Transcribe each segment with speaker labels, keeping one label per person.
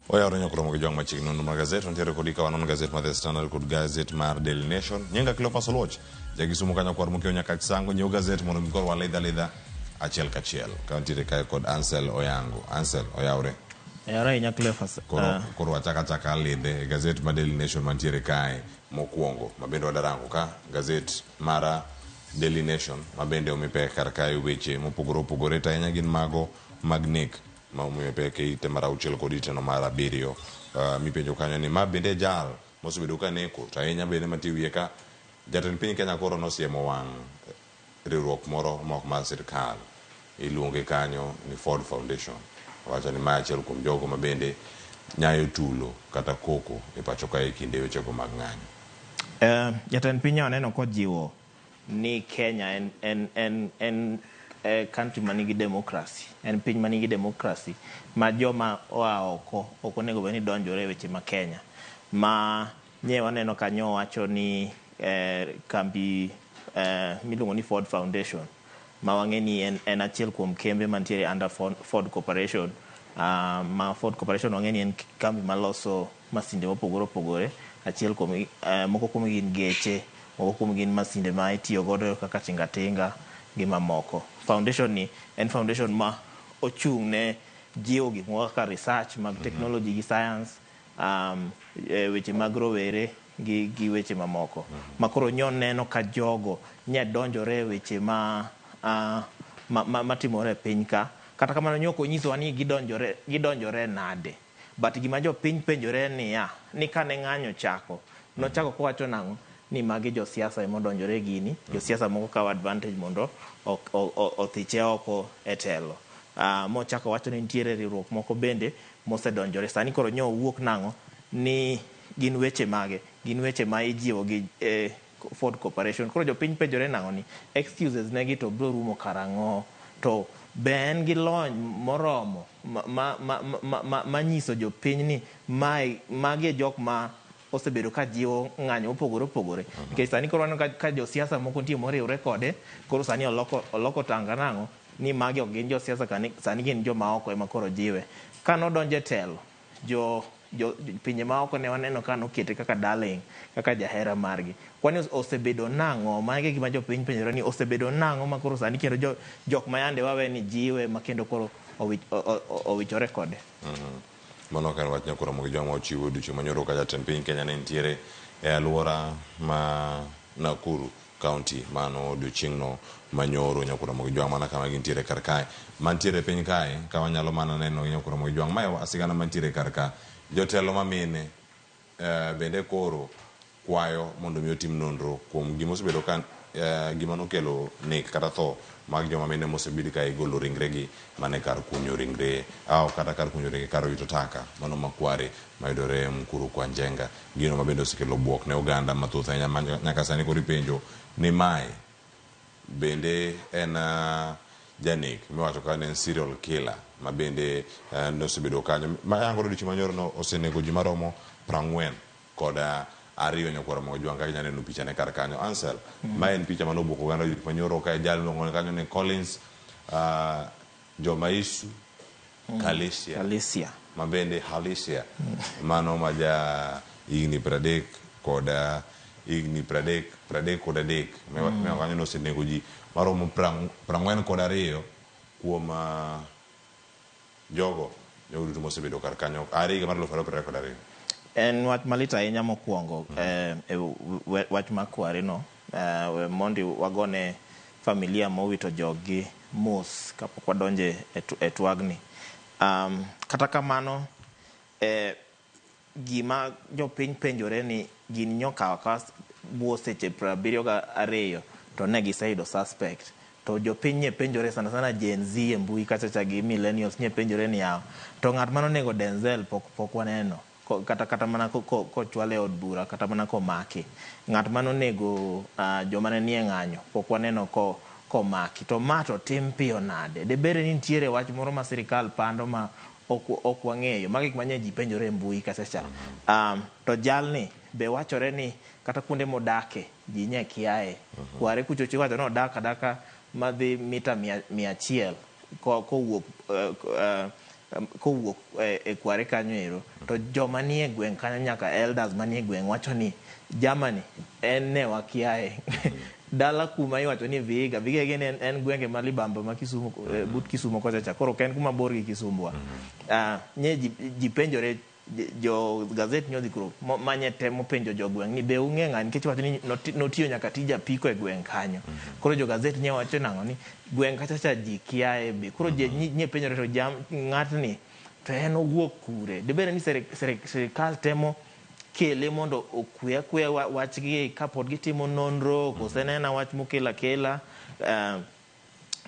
Speaker 1: Oyawore nyokromo gi jwang' machiegni nonro mar gazet wantiere kodi ka wanon gazet mar The Standard kod gazet mar Daily Nation. Nyinga Cleophas Oluoch, jakisumu kanyo kwar mokiewo nyaka Sango nyiew gazet mondo gikor walidh alidha achiel kachiel. Ka wantiere kae kod Ansel Oyango. Ansel oyawore.
Speaker 2: Oyawore ahinya Cleophas.
Speaker 1: Koro, koro wachak achaka alidhe e gazet mar Daily Nation mantiere kae mokwongo ma bende wadarango ka gazet mar Daily Nation ma bende omi pek kar kae weche mopogore opogore to ahinya gin mago mag nek ma omiyo pek e ite mar auchiel kod iteno mar abiriyo. Mipenjo kanyo ni ma bende e jal mosebedo ka neko to ahinya bende mantie wiye ka jatend piny Kenya koro nosiemo wang' riwruok moro ma ok mar sirkal iluonge kanyo ni Ford Foundation. Owacho ni mae achiel kuom jogo ma bende nyayo tulo kata koko e pacho kae e kinde wechego mag ng'anyo.
Speaker 2: Jatend piny aneno kojiwo ni Kenya en, en, en, en country manigi democracy, en piny manigi democracy ma joma oa oko ok onego bed ni donjore e weche ma Kenya. Ma nye waneno ka nyo wacho ni kambi miluongo ni Ford Foundation ma wang'e ni en, en achiel kuom kembe mantiere under Ford Corporation, ma Ford Corporation wang'e ni en kambi maloso masinde mopogore opogore. Achiel kuom moko kuom gin geche, moko kuom gin masinde ma itiyo godo kaka tinga tinga gi mamoko. Foundation ni en foundation ma ochung' ne jiwo gik moko kaka research mag technology gi science, weche mag rowere gi weche mamoko. Ma koro nyo neno ka jogo nya donjore e weche matimore e piny ka. Kata kamano nyo ok onyisowa ni gidonjore nade. But gima jopiny penjore en niya, ni kane ng'anyo ochako, nochako kowacho nang'o? Ni magi josiasa ema odonjore e gini, josiasa moko kawo advantage mondo othiche oko e telo. Mochako wacho ni nitiere riwruok moko bende mosedonjore. Sani koro nyo owuok nang'o? Ni gin weche mage? Gin weche ma ijiwo gi Ford Corporation. Koro jopiny penjore nang'o ni excuses negi to biro rumo karang'o? To be en gi lony moromo ma nyiso jopiny ni mae magi e jok ma osebedo ka jiwo ng'anyo mopogore opogore. Nikech sani koro waneno ka josiasa moko nitie moriwre kode, koro sani oloko tanga nang'o ni magi ok gin josiasa, sani gin joma oko ema koro jiwe. Ka nodonjo e telo, jo pinje maoko ne waneno ka nokete kaka darling, kaka jahera margi. Kwani osebedo nang'o? Magi e gima jopiny penjore ni osebedo nang'o ma koro sani kendo jok ma yande wawe ni jiwe ma kendo koro owichore kode.
Speaker 1: Mano ok en wach nyakoro Ramogi Jwang' ma ochiwo odiochieng' manyoro ka jatend piny Kenya ne nitiere e alwora ma Nakuru County. Mano odiochieng'no manyoro nyakoro Ramogi Jwang' mana kama gintiere kar kae. Mantiere piny kae ka wanyalo mana neno gi nyakoro Ramogi Jwang'. Mae sigana mantiere kar ka. Jotelo ma mine bende koro kwayo mondo mi otim nonro kuom gima osebedo ka gima nokelo nek kata tho mag joma mine mosebed ka igolo ringregi mana e kar kunyo ringre au kata kar kunyo ringre kar wito taka mano makware mayudore Mukuru kwa Njenga. Gino ma bende osekelo buok ne oganda mathoth ahinya ma nyaka sani koro ipenjo ni mae bende en janek miwacho ka ne en serial killer ma bende nosebedo kanyo ma yango odiochieng' manyoro no osenego ji maromo 42 nyakwar Ramogi Jwang' kaka inyalo neno picha ne kar kanyo. Ansel, ma en picha mane obuok oganda odiochieng' manyoro ka jal miluongo kanyo ni Collins Jomaisu Kalisia.
Speaker 2: Kalisia.
Speaker 1: Ma bende Halisia. Mano ma ja higni 30 kod higni 33. Miwacho kanyo ni osenego ji maromo 42 kuom jogo duto mosebedo kar kanyo are higa mar 2022.
Speaker 2: En wach malit ahinya mokwongo e wach mar kware no. Mondi wagone familia mowito joggi mos kapok wadonje e twagni. Kata kamano, gima jopiny penjore ni gin nyokawo akawa buo seche 72 to ne giseyudo suspect. To jopiny nye penjore sana sana Gen Z e mbui kacha cha gi millennials nye penjore ni yawa to ng'at manonego Denzel pok waneno kata mana kochwale e od bura kata mana komaki. Ng'at manonego joma ne nie ng'anyo pok waneno komaki. To ma to tim piyo nade? Debed ni nitiere wach moro ma sirikal pando ma ok wang'eyo. Mago gik ma nye ji penjore e mbui kacha cha. To jalni be wachore ni kata kuonde modake ji nye kiaye. Kware kucho iwacho ni odak adaka madhi mita 100 kowuok kowuok e Kware kanyo ero, to joma nie gweng' kanyo nyaka elders manie gweng' wacho ni Germany en ne wakiaye. Dala kuma iwacho ni Vihiga, Vihiga again en gwenge ma libamba ma Kisumu, but Kisumu kocha cha, koro ok en kuma bor gi Kisumu wa. Nye ji penjore, jo gazet nyodhi koro manye temo penjo jogweng' ni be ung'e ng'ani, nikech wacho ni notiyo nyaka tij apiko e gweng' kanyo. Koro jo gazet nye wacho nang'o ni gweng' kacha cha ji kiaye be. Koro nye penjore to ng'atni to en owuok kure? Dibed ni sirikal temo kele mondo okwe akweya wachgi kapod gitimo nonro, kose ne en wach mokelo akela,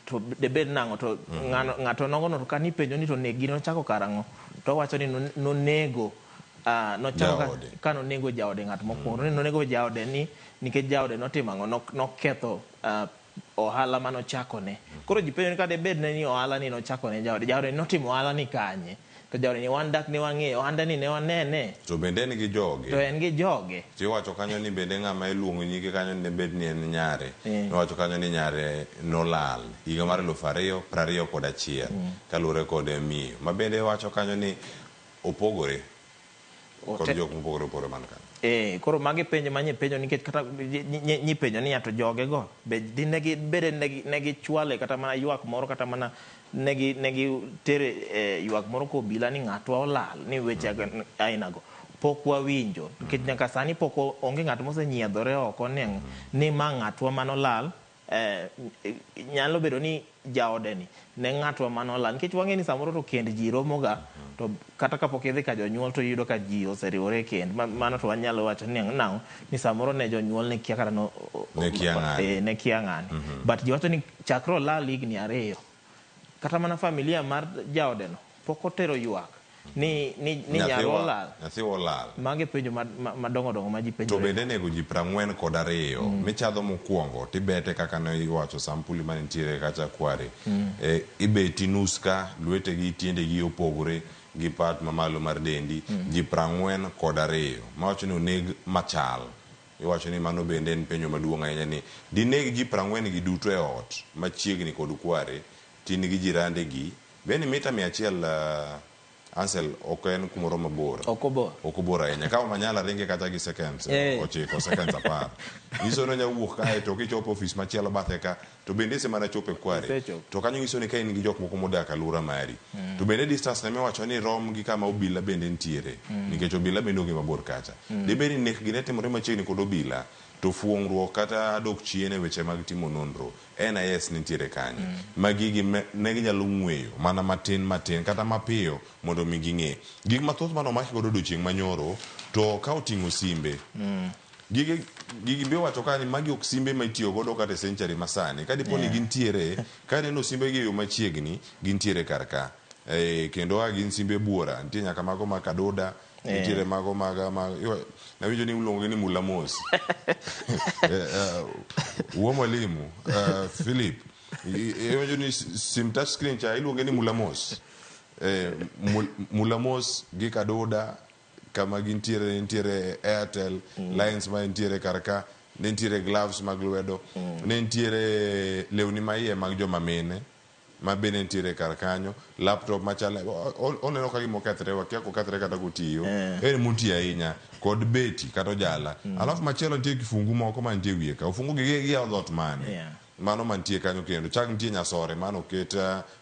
Speaker 2: to debed nang'o to ng'ato nogono to kanipenjo ni to negi nochako karang'o, to owacho ni nonego nochako ka nonego jaode ng'at mokwongo. Nonego jaode ni nikech jaode notimo ang'o, noketho ohala manochakone. Koro ji penjo ni ka debed ne ni ohala ni nochakone jaode, jaode notimo ohala ni kanye? To jaode ni wan dak ne wang'eyo, ohande ni ne wanene.
Speaker 1: To bende en gi joge.
Speaker 2: To en gi joge.
Speaker 1: Tiwacho kanyo ni bende ng'ama iluongo nyinge kanyo ne bed ni en nyare. Nowacho kanyo ni nyare nolal higa mar 2021 kaluwore kod miyo. Ma bende wacho kanyo ni opogore kod jok mopogore opogore man kanyo.
Speaker 2: Koro magi penjo ma nyipenjo nikech kata nyipenjo ni to joge go be dinegi bede negi chwale kata mana ywak moro, kata mana negi tere ywak moro ko obila ni ng'atwa olal, ni weche aina go pok wawinjo, nikech nyaka sani pok onge ng'at mosenyiedhore oko ni ma ng'atwa manolal. Nyalo bedo ni jaode ni ne ng'atwa manolal, nikech wang'e ni samoro to kend ji romoga, to kata kapok idhi ka jonyuol to iyudo ka ji oseriwore e kend. Mano to wanyalo wacho ni nang'o ni samoro ne jonyuol ne kia kata ne kia ng'ani. But ji wacho ni chakre olal higni 2, kata mana familia mar jaode no pok otero ywak ni nyaro olal.
Speaker 1: Nyathi olal.
Speaker 2: Magi penjo madongo dongo ma ji penjo.
Speaker 1: To bende nego ji 42 michadho mokwongo tibete kaka ne iwacho sampuli mane nitiere kacha Kware. Ibeti nus ka lwetegi tiendegi opogore gi part mamalo mar dendi. Ji 42 mawacho ni oneg machal. Iwacho ni mano bende en penjo maduong' ahinya ni dineg ji 40 gi duto e ot machiegni kod Kware tin gi jirande gi bende mita 100 Ansel ok en kumoro mabor. Ok obor ahinya. Ka Omanyala ringe kata gi seconds 9 seconds 10. Nyiso ni onya wuok kae to kichopo ofis machielo bathe ka to bende ise mana chopo e Kware. To kanyo nyiso ni ka in gi jok moko modak alwora mari. To bende distance ne miwacho ni rom gi kama obila bende nitiere. Nikech obila bende onge mabor kacha. Dibed ni nek gi ne timore machiegni kod obila to fuong'ruok kata dok chien e weche mag timo nonro NIS nitiere kanyo. Ma gigi ne ginyalo ng'weyo mana matin matin kata mapiyo mondo mi ging'e. Gik mathoth mane omaki godo odiochieng' manyoro to ka oting'o simbe. Gigi be wacho ka ni magi ok simbe ma itiyo godo kata e century masani. Ka dipo ni gintiere, ka neno simbe gi e yo machiegni, gintiere kar ka. Kendo a gin simbe buora, nitie nyaka mago ma kadoda, nitiere mago mag nawinjo ni iluongo ni mula mos. Wuo mwalimu, Philip, iwinjo ni sim touch screen cha iluonge ni mula mos. Mula mos gi kadoda kama gintiere, nitiere Airtel lines ma nitiere kar ka, ne nitiere gloves mag lwedo, ne nitiere lewni ma iye mag joma mine ma bende nitiere kar kanyo, laptop machal oneno ka gima okethre, wakia kokethre kata kotiyo, en moti ahinya kod beti kata ojala. Alafu machielo nitie kifungu moko mantie wiye ka, ofungu gi giyawo dhoot mane? Mano mantie kanyo kendo chak nitie nyasore mano oket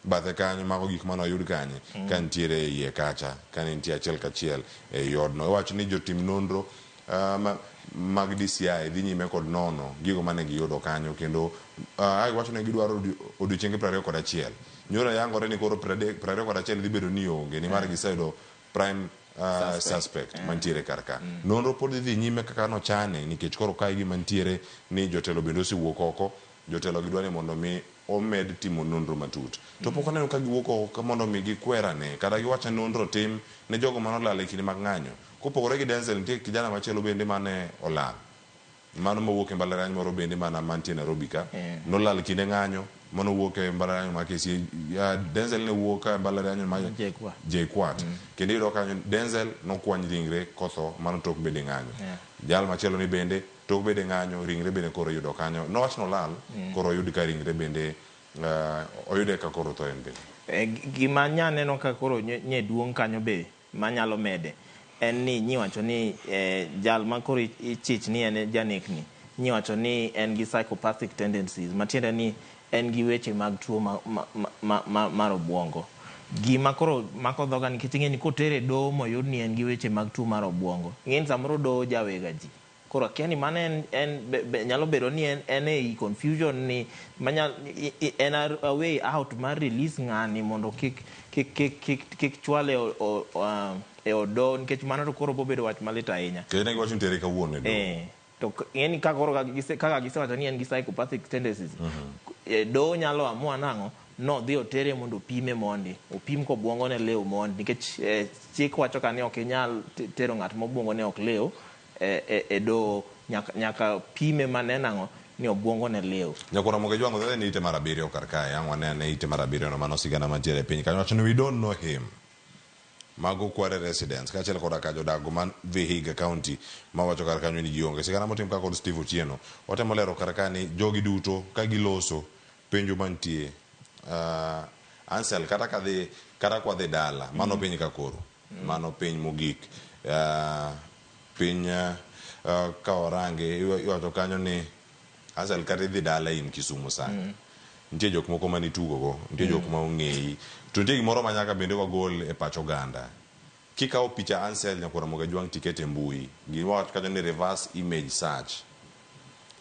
Speaker 1: bathe kanyo, mago gik mane oyud kanye ka nitiere e iye kacha, ka ne nitie achiel kachiel e odno. Iwacho ni jotim nonro mag DCI dhi nyime kod nono gigo mane giyudo kanyo, kendo iwacho ni gidwaro odiochienge 21. Nyoro yangore ni koro 21 dhi bedo ni onge nimar giseyudo prime suspect mantiere kar ka. Nonro pod dhi nyime kaka nochane, nikech koro kae gima nitiere ni jotelo bende osewuok oko, jotelo gidwa ni mondo mi omed timo nonro matut. To pok aneno ka giwuok oko mondo mi gikwerane kata giwach ni nonro tim ne jogo manolal e kinde mag ng'anyo. Kopogore gi Denzel, nitie kijana machielo bende mane olal. Mano mowuok e mbalariany moro bende mana mantie Nairobi ka. Nolal kinde ng'anyo, mano wuok e mbalariany ma KCA. Denzel ne wuok e mbalariany ma JKUAT. Kendo iyudo kanyo Denzel nokwany ringre kotho mano tok bede ng'anyo. Jal machielo ni bende tok bede ng'anyo, ringre bende koro yudo kanyo. Nowach nolal, koro oyud ka ringre bende Oyude ka koro tho en bende.
Speaker 2: Gima nya neno ka koro nye duong' kanyo be manyalo mede en ni nyiwacho ni jal ma koro ichich ni en janekni, nyiwacho ni en gi psychopathic tendencies, matiende ni en gi weche mag tuo mar obuongo. Gima koro mako dhoga nikech ing'e ni kotere e doho moyud ni en gi weche mag tuo mar obuongo, ing'e ni samoro doho jawega ji. Koro akia ni mano en be nyalo bedo ni en ei confusion ni manyal en a way out mar release ng'ani mondo kik chwale e od doho, nikech mano to koro bobedo wach malit ahinya.
Speaker 1: Kendo ne giwacho ni tere kawuono e doho.
Speaker 2: To ing'e ni kaka koro kaka gisewacho ni en gi psychopathic tendencies, doho nyalo amua nang'o nodhi otere mondo opime mondi, opim kobuongo ne lew mondi, nikech chik wacho ka ni ok inyal tero ng'at mobuongo ne ok lew e doho, nyaka pime mane nang'o ni obuongo ne lew.
Speaker 1: Nyakwara Moge Jwang'o dhi ni ite mar 7 kar kae, ang' wane ane ite mar 7 no mano sigana mantiere e piny kanyo. Wacho ni we don't know him. Mago Kware residents kaachiel koda ka jodago man Vihiga County mawacho kar kanyo ni ji onge. Sigana motim ka kod Steve Otieno otemo lero kar ka ni jogi duto ka giloso penjo mantie. Ansel kata kadhi kata kwadhi dala mano piny ka koro mano piny mogik. Piny ka orange iwacho kanyo ni Ansel kata idhi dala in Kisumu sani. Nitie jok moko mane itugo go, nitie jok ma ong'eyi. To nitie gimoro ma nyaka bende wagol e pach oganda. Kikawo picha Ansel Nyakwar Ramogi Ajwang' tikete e mbui, giwacho kanyo ni reverse image search.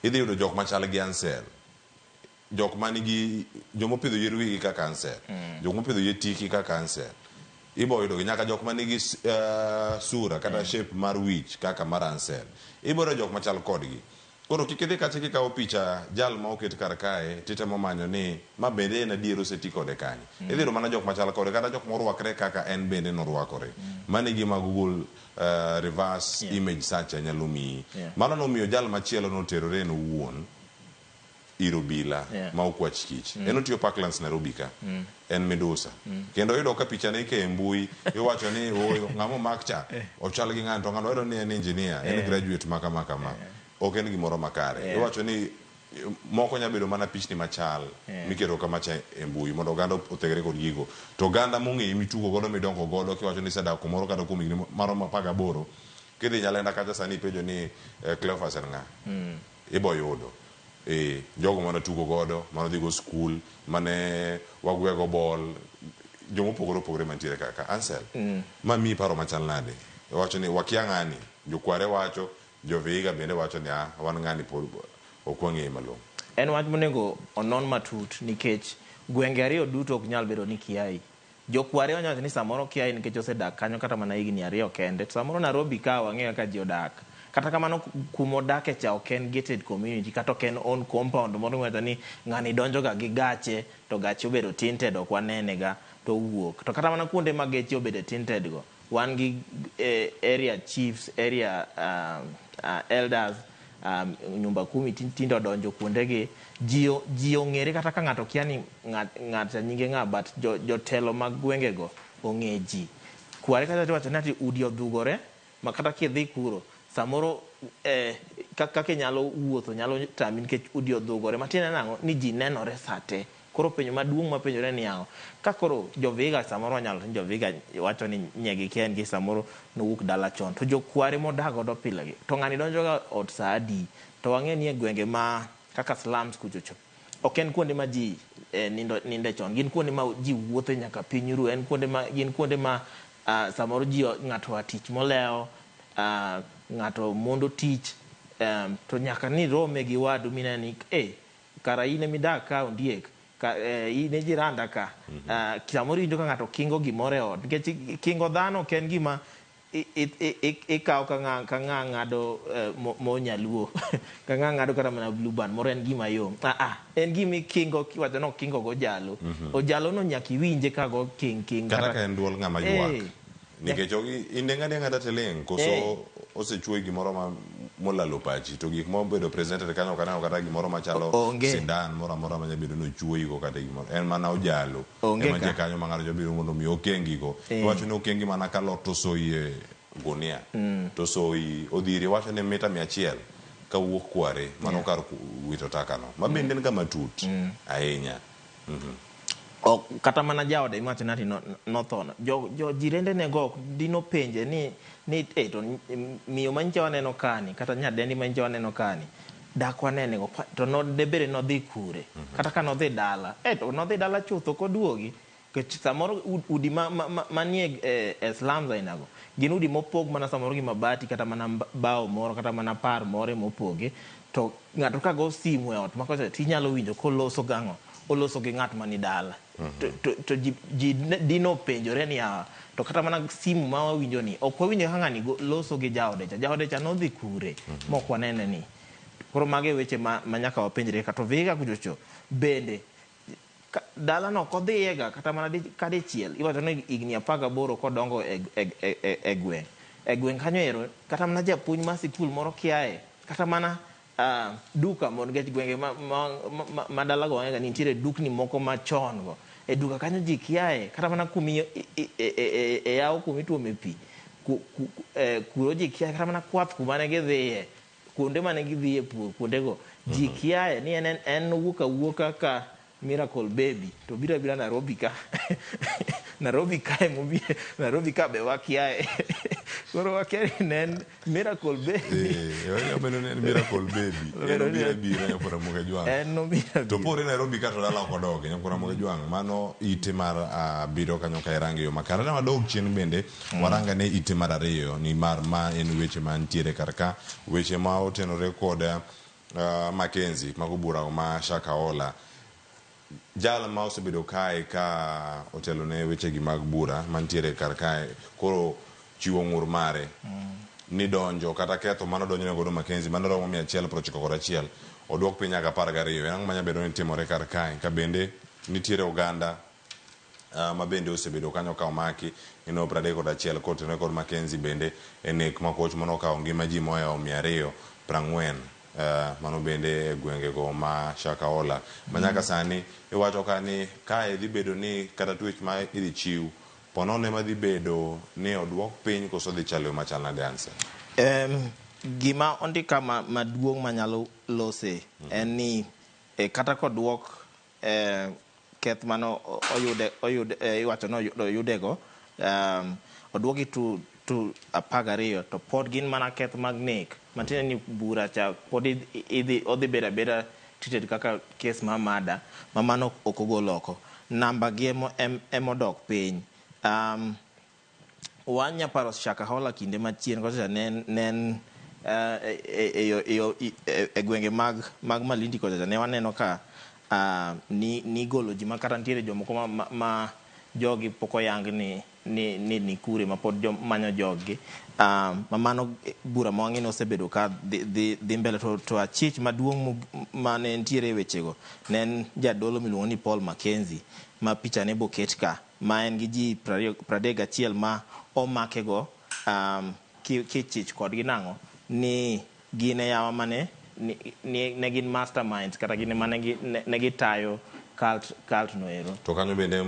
Speaker 1: Idhi yudo jok machal gi Ansel. Jok manigi jomopidho yier wigi kaka Ansel. Jok mopidho yie tiki kaka Ansel. Ibo yudo gi nyaka jok manigi sura kata shape mar wich kaka mar Ansel. Ibo yudo jok machal kodgi. Koro kik idhi kacha kikawo picha jal ma oket kar kae titemo manyo ni ma bende en adier oseti kode kanye. Idhi yudo mana jok machal kode kata jok morwakre kaka en bende norwakore. Mano e gima Google reverse image search nyalo miyi. Mano nomiyo jal machielo noterore en owuon ir obila ma okwach kich. En otiyo Parklands Nairobi ka. En midusa. Kendo oyudo ka picha ne ikeyo e mbui, iwacho ni ooyo ng'ama omak cha ochal gi ng'ani to ng'ano wayudo ni en engineer, en graduate ma kama kama. Ok en gimoro makare. Iwacho ni moko nyalo bedo mana pichni machal miketo kamacha e mbui mondo oganda othegre kod gigo. To oganda mong'eyi mitugo godo midongo godo kiwacho ni isedak kumoro kata kuom higni maromo 18, kidhi Nyalenda kacha sani ipenjo ni Cleophas en ng'a? Ibo yudo. Jogo mane tugo godo, mane odhi go skul, mane wagwego bol, jomopogore opogore mantiere kaka Ansel. Ma miyi paro machal nade? Iwacho ni wakia ng'ani, jokware wacho, jo Vihiga bende wacho ni wan ng'ani pod ok wang'eye malong'o.
Speaker 2: En wach monego onon matut nikech gwenge ariyo duto ok nyal bedo ni kiai. Jokware onyalo wacho ni samoro kiai nikech osedak kanyo kata mana higni 2 kende. To samoro Nairobi ka wang'eyo kaka ji odak. Kata kamano kuma odake cha ok en gated community kata ok en own compound moro miwacho ni ng'ani donjo ga gi gache to gache obedo tinted ok wanene ga to owuok. To kata mana kuonde ma geche obedo tinted go, wan gi area chiefs, area elders, nyumba kumi tinde odonjo kuondegi. Ji ong'ere kata ka ng'ato kia ni ng'at nyinge ng'a, but jotelo mag gwengego ong'e ji. Kware kata tiwacho ni ati udi odhugore ma kata kidhi kuro samoro kaka inyalo wuotho nyalo tami nikech udi odhugore. Matiende nang'o? Ni ji nenore sate. Koro penjo maduong' mapenjore ni ang'o? Ka koro jo Vihiga samoro wanyalo ni jo Vihiga wacho ni nyegi kia nikech samoro nowuok dala chon. To jokware modak godo pile gi, to ng'ani donjo ga ot sa adi? To wang'e ni e gwenge ma kaka slums kuchocho, ok en kuonde ma ji ninde chon. Gin kuonde ma ji wuothe nyaka piny ru. En kuonde ma, gin kuonde ma samoro ji ng'ato oa tich molewo, ng'ato mondo tich, to nyaka ni rome gi wadu mineno ni kara in emidak ka ondiek, ka in e jiranda ka. Samoro iwinjo ka ng'ato kingo gimoro e ot. Nikech kingo dhano ok en gima ikawo ka ng'a ng'ado mo nyaluo. Ka ng'a ng'ado kata mana blue band, moro en gima yom. En gima ikingo, kiwacho ni okingo go ojalo. Ojalo no nyaka iwinje ka go king king.
Speaker 1: Kata ka en duol ng'ama ywak. Nikech inenga nenga kata tiling', koso osechuoyi gimoro ma molalo pachi, to gik mobedo presented kanyo ok aneno kata gimoro machalo sindan moro amora manyalo bedo ni ochuoyi go kata gimoro. En mana ojalo. Ema nitie kanyo ma ng'ato nyalo biro mondo mi okengi go. Iwacho ni okengi mana ka lot osoyi e gunia. To osoyi odhiri, iwacho ni mita 100 kawuok Kware, mano kar wito taka no. Ma bende en kama tut ahinya.
Speaker 2: Ok, kata mana jaode iwacho ni nothono. Jo jirende nego ok dinopenje ni to miyo manyicha waneno kani, kata nyadendi manyicha waneno kani, dak wanene go, to debede nodhi kure. Kata ka nodhi dala, to nodhi dala chutho koduogi. Nikech samoro udi manie e slums ainago gin udi mopog mana samoro gi mabati, kata mana bao moro, kata mana par moro emopoge. To ng'ato ka go simu e ot makocha tinyalo winjo koloso gang'o, oloso gi ng'at mani dala. To ji dino penjore ni to kata mana simu ma wawinjo ni ok wawinjo ka ng'ani loso gi jaode cha, jaode cha nodhi kure mok wanene ni. Koro mage weche ma nyaka wapenjre. Kato Vihiga kuchocho bende dalano ok odhiyega kata mana kadichiel. Iwacho ni higni 18 kodongo e gweng'. E gweng' kanyo ero kata mana japuonj mar sikul moro kiaye, kata mana duka mondo nikech gwenge ma dalago wang'e ga ni nitiere dukni moko machon go. E duka kanyo ji kiaye, kata mana kumi e yawo kuma ituome pi, kuro ji kiaye, kata mana kwath kuma ne gidhiye, kuonde mane gidhiye pur, kuondego ji kiaye ni en owuok awuoka ka Miracle Baby to biro abira Nairobi ka. Nairobi kae mobire, Nairobi ka be wakiaye. Koro wakia ni ne en Miracle Baby.
Speaker 1: Obedo ni en Miracle Baby. En obiro abira Nyakwar Ramogi Ajwang'.
Speaker 2: En obiro abira.
Speaker 1: To pore Nairobi ka to dala ok odogi Nyakwar Ramogi Ajwang'. Mano ite mar abiriyo kanyo ka irango e yo makare. Ne wadog chien bende waranga ne ite mar 2 ni mar ma en weche mantiere kar ka, weche ma otenore kod Mackenzie mago bura ma Shakahola. Jal ma osebedo kae ka otelo ne wechegi mag bura mantiere kar kae koro chiwo ng'ur mare ni donjo kata ketho mano donjo ne godo Mackenzie mano romo 191 oduok piny nyaka 12. En ang'o manyalo bedo ni timore kar kae ka bende nitiere oganda ma bende osebedo kanyo ka omaki ino 31 kotenore kod Mackenzie bende e nek makoch mano okawo ngima ji mohewo 240 mano bende e gwengego ma Shakahola. Ma nyaka sani iwacho ka ni kae dhi bedo ni kata twech ma idhi chiw ponono ema dhi bedo ni oduok piny koso dhi chalo machal nade Ansel?
Speaker 2: Gima ondika maduong' manyalo lose en ni kata koduok keth mano oyude iwacho ni oyudego, oduoki to 12 to pod gin mana keth mag nek. Matiende ni bura cha pod odhi bedo abeda treated kaka case mar murder ma mano ok ogol oko. Namba gi emodok piny. Wanya paro Shakahola kinde machien kocha ne en e gwenge mag Malindi kocha ne waneno ka ni golo ji ma kata nitiere jomoko ma jogi pok oyang ni kure ma pod manyo joggi. Ma mano bura ma wang'e ni osebedo ka dhi mbele. To achich maduong' mane nitiere e wechego ne en jadolo miluongo ni Paul Mackenzie ma pichane boket ka, ma en gi ji 31 ma omakego kichich kodgi nang'o ni gin e yawa mane ne gin masterminds kata gin mane ne gitayo cult no ero.
Speaker 1: To kanyo bende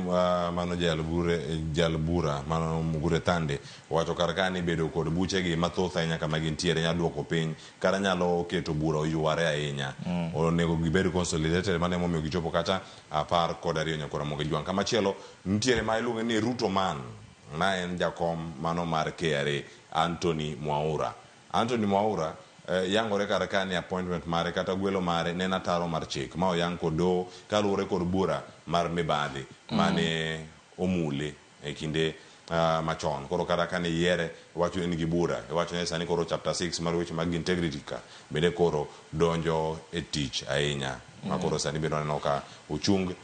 Speaker 1: mano jal bura mano Mugure Thande owacho kar ka ni bedo kod buchegi mathoth ahinya kama gintiere nyalo duoko piny kata nyalo keto bura oyware ahinya. Onego gibed consolidated, mano emomiyo gichopo kata 12 Nyakwar Ramogi Ajwang'. Kamachielo nitiere ma iluongo ni Ruto Man, ma en jakom mano mar KRA Anthony Mwaura. Anthony Mwaura yangore kar ka ni appointment mare kata gwelo mare ne en ataro mar chik ma oyang kod doho kaluwore kod bura mar mibadhi mane omule e kinde machon. Koro kata kane yiere iwacho ni en gi bura, iwacho ni sani koro chapter 6 mar weche mag integrity ka bende koro donjo e tich ahinya. Ma koro sani bende waneno ka ochung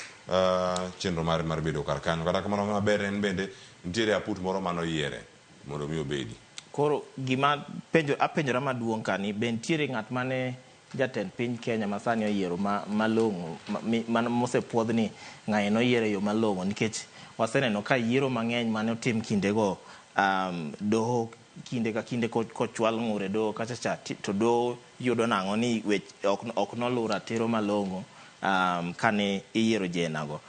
Speaker 1: chenro mare mar bedo kar kanyo. Kata kamano maber en bende nitiere aput moro manoyiere mondo mi obedi.
Speaker 2: Koro gima apenjora maduong' ka ni be nitiere ng'at mane jatend piny Kenya ma sani oyiero malong'o, mosepuodh ni ng'ani noyiero e yo malong'o, nikech waseneno ka yiero mang'eny mane otim kindego, doho kinde ka kinde kochwal ng'ur e doho kacha cha, to doho yudo nang'o ni ok noluw ratiro malong'o kane iyiero jenago.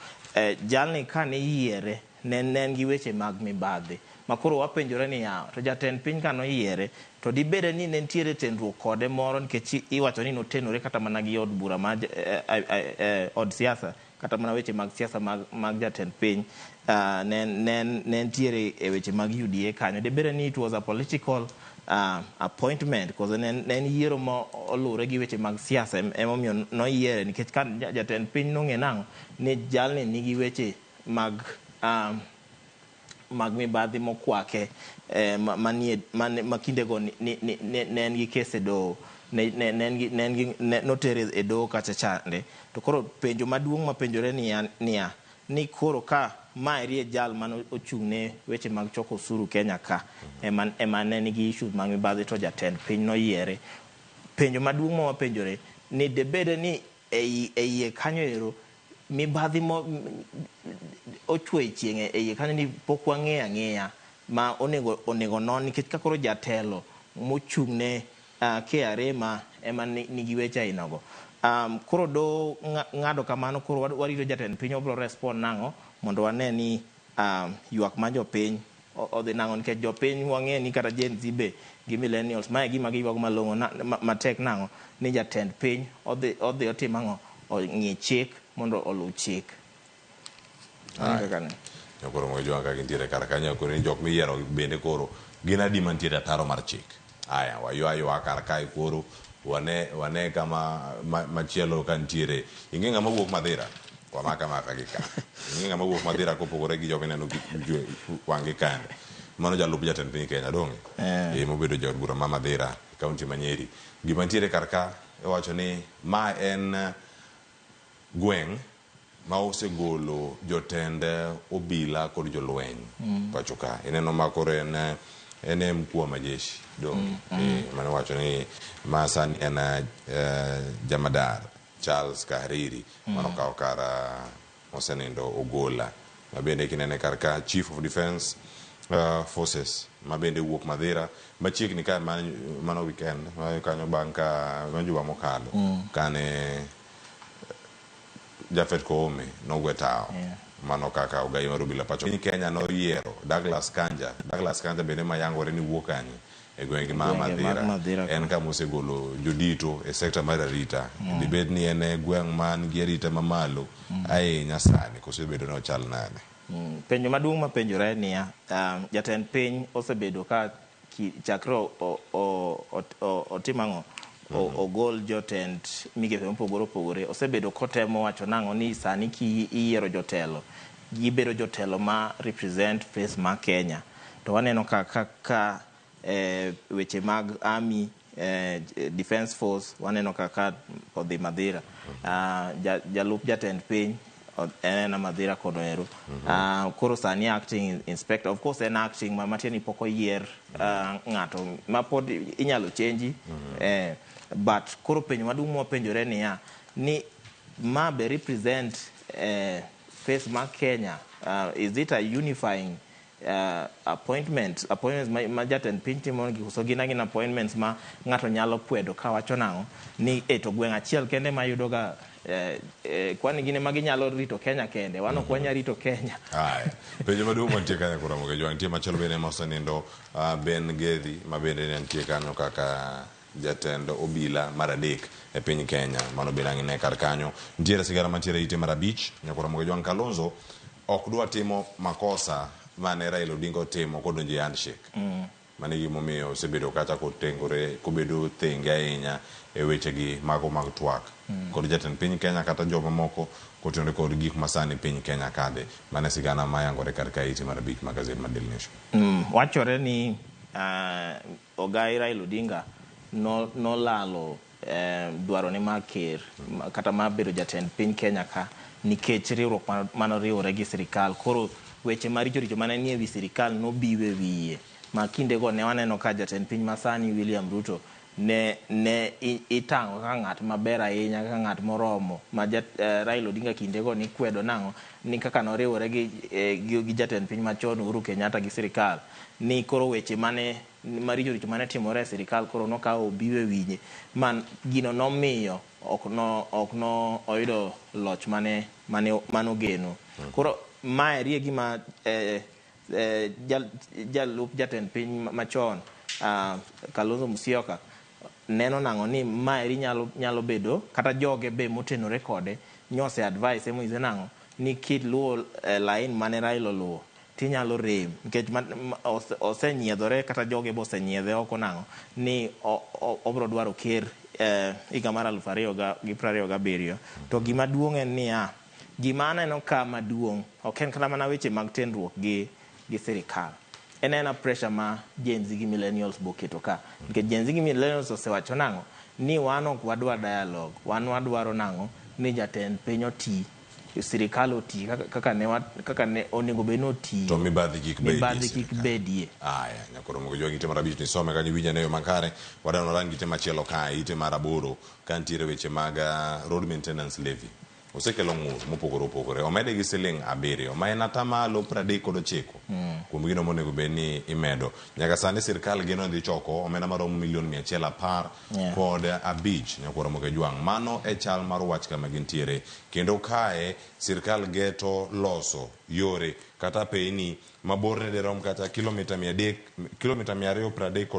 Speaker 2: Jalni kane iyiere ne en gi weche mag mibadhi. Ma koro wapenjore ni yawa, to jatend piny ka noyiere to dibede ni ne nitiere tenruok kode moro, nikech iwacho ni notenore kata mana gi od bura ma od siasa Kata mana weche mag siasa mag jatend piny ne nitiere e weche mag UDA kanyo. Debede ni it was a political appointment, koso ne en yiero ma oluwore gi weche mag siasa emomiyo noyiere, nikech ka jatend piny nong'e nang'o ni jalni nigi weche mag mibadhi mokwake manie ma kindego ne en gi kes e doho, ne notere e doho kacha chande. To koro penjo maduong' mapenjore niya ni koro ka maeri e jal mane ochung' ne weche mag choko osuru Kenya ka ema ne nigi issues mag mibadhi to jatend piny noyiere. Penjo maduong' ma wapenjore ni debede ni e iye kanyo ero mibadhi mo ochwe chieng' e iye kanyo ni pok wang'eyo ang'eya ma onego non, nikech ka koro jatelo mochung' ne KRA ma ema nigi weche ainago. Koro do ng'ado kamano, koro warito jatend piny obiro respond nang'o mondo wane ni ywak mar jopiny odhi nang'o, nikech jopiny wang'e ni kata Gen Z be gi millennials mae gima giywago malong'o matek nang'o ni jatend piny odhi otim ang'o, ong'i chik mondo oluw chik.
Speaker 1: Koro mojo kaka gintiere kar kanyo, koro ni jok miyiero bende koro gin adi mantiere ataro mar chik. Aya, waywa kar kae koro wane kama machielo ka nitiere. Ing'e ng'ama wuok Madhira? Wamaka maka gi ka. Ing'e ng'ama wuok Madhira kopogore gi joma ineno wang'gi kande. Mano jalup jatend piny Kenya, donge? Mobedo jaod bura ma Madhira, kaunti ma Nyeri. Gima nitiere kar ka iwacho ni ma en gweng' ma osegolo jotend obila kod jolweny pacho ka. Ineno ma koro en mkuu wa majeshi, donge? Mane wacho ni ma sani en jamadar Charles Kahariri mano okawo kar osenindo Ogola. Ma bende kinene kar ka Chief of Defence Forces ma bende wuok Madhira machiegni ka mano weekend kanyo bang' ka juma mokalo kane Japhet Koome nogwe tawo. Mano kaka ogai mar obila pacho piny Kenya noyiero Douglas Kanja. Douglas Kanja bende mayangore ni wuok kanye e gwenge ma Madhira. En kama osegolo jodito e sekta mar arita. Dibed ni en e gweng' man gi arita mamalo ahinya sani, koso bedo ni ochal nade?
Speaker 2: Penjo maduong' mapenjore niya, jatend piny osebedo ka chakre otim ang'o, ogol jotend migepe mopogore opogore, osebedo kotemo wacho nang'o ni sani kiyiero jotelo gibedo jotelo ma represent face ma Kenya. To waneno ka weche mag army, defense force, waneno kaka odhi Madhira. Jalup jatend piny en Madhira kono ero. Koro sani acting inspector, of course en acting matiende ni pok oyier ng'ato ma pod inyalo chenji. But koro penjo maduong' mwapenjore niya ni ma be represent face ma Kenya? Is it a unifying appointments ma jatend piny timo gi, koso gin agina appointments ma ng'ato nyalo kwedo kawacho nang'o ni to gweng' achiel kende mayudo ga kwani gine ma ginyalo rito Kenya kende, wan ok wanyal rito Kenya.
Speaker 1: Aya, penjo maduong' mantie kanyo koro Ramogi Jwang' nitie machielo bende mosenindo Ben Gethi ma bende ne nitie kanyo kaka jatend obila mar adek e piny Kenya. Mano bende ang' ine kar kanyo. Nitiere sigana mantiere ite mar 5 nyakoro Ramogi Jwang' Kalonzo ok dwa timo makosa mane Raila Odinga otimo kodonjo e handshake. Mano e gimomiyo osebedo kata kotengore kobedo thenge ahinya e wechegi mago mag twak kod jatend piny Kenya kata joma moko kotenore kod gik masani piny Kenya kadhe. Mano e sigana mayangore kar ka ite mar 5 magazine mar Daily Nation.
Speaker 2: Wachore ni ogai Raila Odinga nolalo dwarone mar ker kata mar bedo jatend piny Kenya ka nikech riwruok manoriwore gi sirikal. Koro weche maricho richo mane nie wi sirikal nobiwe wiye. Ma kindego ne waneno ka jatend piny masani William Ruto ne itang'o kaka ng'at maber ahinya, kaka ng'at moromo ma Raila Odinga kindego ni kwedo nang'o ni kaka noriwore gi jatend piny machon Uhuru Kenyatta gi sirikal, ni koro weche mane maricho richo mane timore e sirikal koro nokawo obiwe winye man gino nomiyo ok no oyudo loch mane ogeno. Koro maeri e gima jalup jatend piny machon Kalonzo Musyoka neno nang'o ni maeri nyalo bedo kata joge be motenore kode Nyose advice emonyise nang'o ni kiluwo line mane Raila oluwo tinyalo rem nikech osenyiedhore kata joge be osenyiedhe oko nang'o ni obro dwaro ker higa mar 2027. To gima duong' en niya, gima aneno ka maduong' ok en kata mana weche mag tenruok gi sirikal, en aena pressure ma Gen Z gi millennials boketo ka, nikech Gen Z gi millennials osewacho nang'o ni wan ok wadwa dialogue, wan wadwaro nang'o ni jatend piny oti, sirikal oti kaka ne onego bed ni otiyo.
Speaker 1: To mibadhi kik bedie.
Speaker 2: Mibadhi kik bedie.
Speaker 1: Aya, nyakoro mogo jwang' ite mar 5 nisome kanyo winja ne yo makare. Wadano rang ite machielo kae, ite mar 8 ka nitiere weche mag road maintenance levy. Osekelo ng'ur mopogore opogore. Omede gi siling 7 ma en atamalo 39 kuom gino monego bed ni imedo. Nyaka sani sirkal geno dhi choko omenda maromo milion 115 kod 5 nyakwar Ramogi Ojwang'. Mano e chal mar wach kama gintiere. Kendo kae sirkal geto loso yore kata apeyni ma borne derom kata kilomita 300, kilomita 239,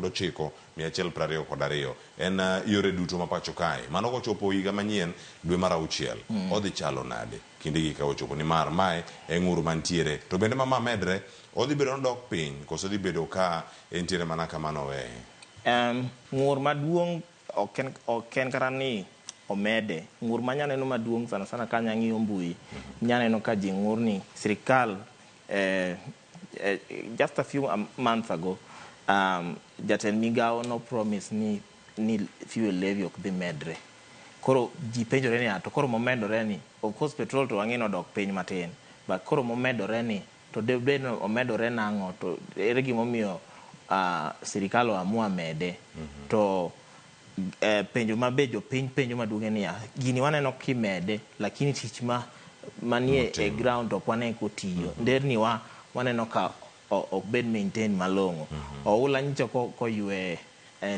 Speaker 1: 122. En yore duto ma pacho kae. Mano kochopo higa manyien dwe mar 6 odhi chalo nade kinde gi ka ochopo, nimar mae e ng'ur mantiere. To bende mama medre, odhi bedo nodok piny koso odhi bedo ka entiere mana kama noweye?
Speaker 2: Ng'ur maduong' ok en kata ni omede. Ng'ur manyaneno maduong' sana sana ka anyang'iyo mbui, nyaneno ka ji ng'ur ni sirikal just a few months ago jatend migawo no promise ni fuel levy ok dhi medre. Koro ji penjore ni to koro momedore ni, of course petrol to wang'e ni odok piny matin, but koro momedore ni to debed ni omedore nang'o, to ere gimomiyo sirikal oamua mede? To penjo ma be jopiny penjo maduong' en niya, gini waneno kimede lakini tich ma manie e ground ok wane kotiyo. Nderni wa waneno ka ok bed maintain malong'o. Oula nyicho koywe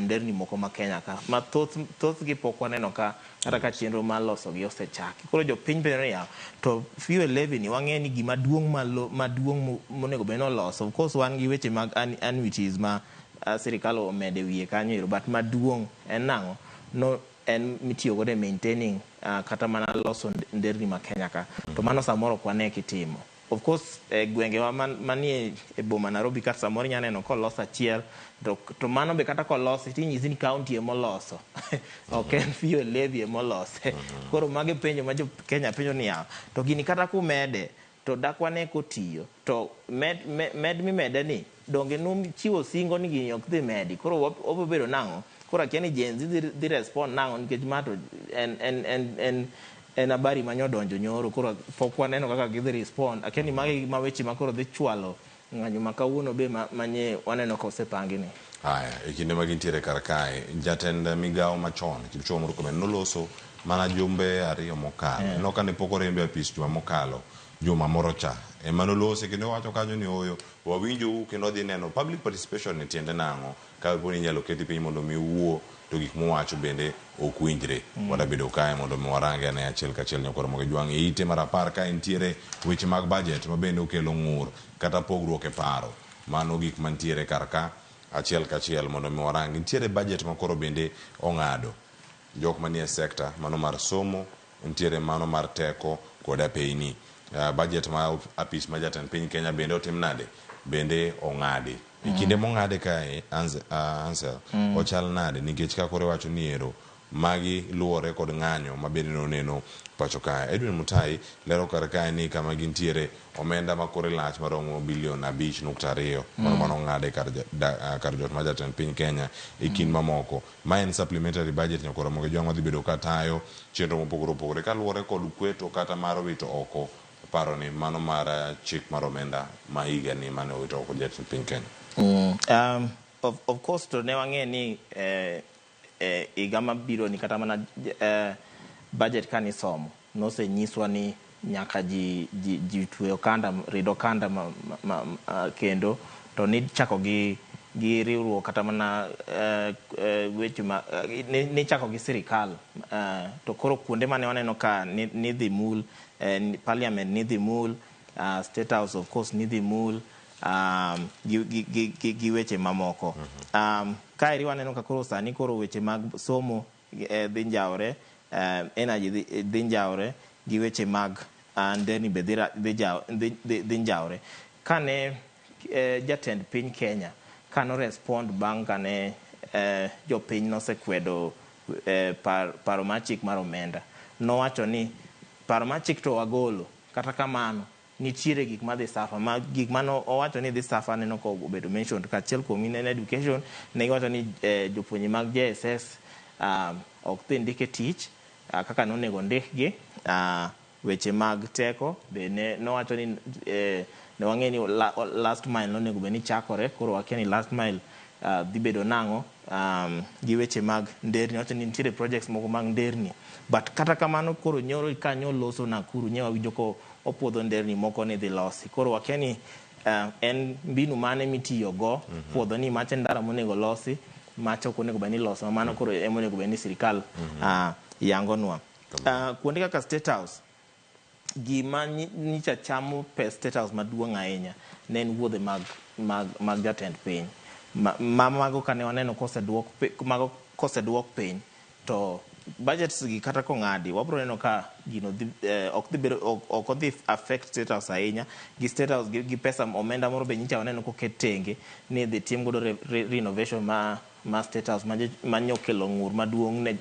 Speaker 2: nderni moko ma Kenya ka ma thothgi pok waneno ka kata ka chenro mar loso gi osechaki. Koro jopiny penjo niya, to fuel levy ni wang'e ni gima duong' maduong' monego bed ni oloso. Of course wan gi weche mag annuities ma sirikal omede wiye kanyo ero, but maduong' en nang'o? No en mitiyo godo e maintaining kata mana loso nderni ma Kenya ka. To mano samoro ok wane kitimo. Of course gwengewa manie e boma Nairobi kata samoro inya neno kolos achiel, to mano be kata kolosi tinyisi ni county emoloso. Ok en fuel levy emolose. Koro magi penjo ma jo Kenya penjo niya, to gini kata kumede to dak wane kotiyo, to med mimede ni donge nuchiwo singo ni gini ok dhi medi. Koro obiro bedo nang'o? Koro akia ni Gen Z dhi respond nang'o, nikech ma to en habari manyodonjo nyoro. Koro pok waneno kaka gidhi respond. Akia ni magi ma weche ma koro dhi chwalo ng'anyo ma kawuono be manye waneno ka osepangi ni.
Speaker 1: Aya, e kinde ma gintiere kar kae, jatend migawo machon Kipchumba Murkomen noloso mana jumbe 2 mokalo. Ineno ka ne pok oriembe e apis juma mokalo, juma moro cha ema nolose, kendo owacho kanyo ni oyo wawinjou kendo wadhi neno public participation ni tiende nang'o ka po ni inyalo keti piny mondo mi uwuo to gik muwacho bende ok winjre. Wadabedo kae mondo mi warange ane achiel kachiel nyakwar Ramogi Ojwang'. E ite mar 10 ka nitiere weche mag budget ma bende okelo ng'ur kata pogruok e paro. Mano gik mantiere kar ka achiel kachiel mondo mi warang. Nitiere budget ma koro bende ong'ado jok manie sekta mano mar somo, nitiere mano mar teko kod apeyni. Budget ma apis ma jatend piny Kenya bende otim nade? Bende ong'adi. E kinde mong'ade kae, Ansel, ochal nade? Nikech ka koro iwacho ni ero magi luwore kod ng'anyo ma bende noneno pacho kae. Edwin Mutai lero kar kae ni kama gintiere omenda ma kore lach maromo bilion 5.2 mano mano ong'ade kar jot ma jatend piny Kenya e kind mamoko. Ma en supplementary budget nyakwar Ramogi Ojwang' madhi bedo ka tayo chenro mopogore opogore kaluwore kod kweto kata mar wito oko paro ni mano mar chik mar omenda ma higa ni mane owito oko jatend piny Kenya.
Speaker 2: Of course to ne wang'e ni higa mabiro ni kata mana budget kanisomo nosenyiswa ni nyaka ji twe okanda, rid okanda kendo to ni chako gi riwruok kata mana weche ma ni chako gi sirikal, to koro kuonde mane waneno ka ni dhi mul, parliament ni dhi mul, State House of course ni dhi mul, gi weche mamoko. Kaeri waneno ka koro sani koro weche mag somo dhi njawre, energy dhi njawre, gi weche mag nderni be dhi njawre. Kane jatend piny Kenya kano respond bang' kane jopiny nosekwedo paro mar chik mar omenda, nowacho ni paro mar chik to wagolo, kata kamano nitiere gik madhi suffer. Ma gik mano owacho ni dhi suffer aneno ka obedo mentioned. Kachiel kuom en education. Ne giwacho ni jopuonje mag JSS ok dhi ndik e tich kaka nonego ndikgi. Weche mag teko be ne nowacho ni ne wang'e ni last mile nonego bed ni chakore, koro wakia ni last mile dhi bedo nang'o. Gi weche mag nderni, owacho ni nitiere projects moko mag nderni, but kata kamano koro nyoro kanyo loso Nakuru nye wawinjo ko opuodho nderni moko ni dhi losi. Koro wakia ni en mbinu mane mitiyo go puodho ni macha ndara monego losi, macha ok onego bed ni loso. Mano koro ema onego bed ni sirikal yangonwa. Kuonde kaka State House, gima nyicha chamo pes State House maduong' ahinya ne en wuodhe mag jatend piny. Ma mago kane waneno koseduok mago koseduok piny to budgets gi kata kong'adi, wabro neno ka gino dhi ok dhi bedo, ok odhi affect State House ahinya. Gi State House gi pesa omenda moro be nyicha waneno koket tenge ni idhi tim godo renovation ma State House ma nyokelo ng'ur maduong' ne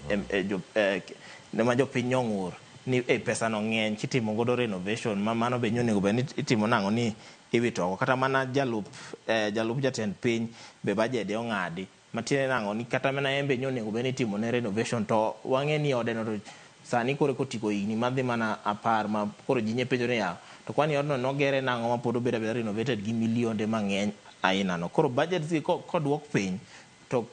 Speaker 2: ne ma jopiny nyong'ur ni e pesa no ng'eny kitimo godo renovation. Ma mano be nyonego bed ni itimo nang'o ni iwito oko. Kata mana jalup jatend piny be bajede ong'adi, matiende nang'o ni kata mana en be nyonego bed ni itimo ne renovation, to wang'e ni ode no to sani koro kotiko higni madhi mana 10, ma koro ji nye penjo ni ya to kwani odno nogere nang'o ma pod obedo abeda renovated gi milionde mang'eny aina no. Koro budget gi koduok piny to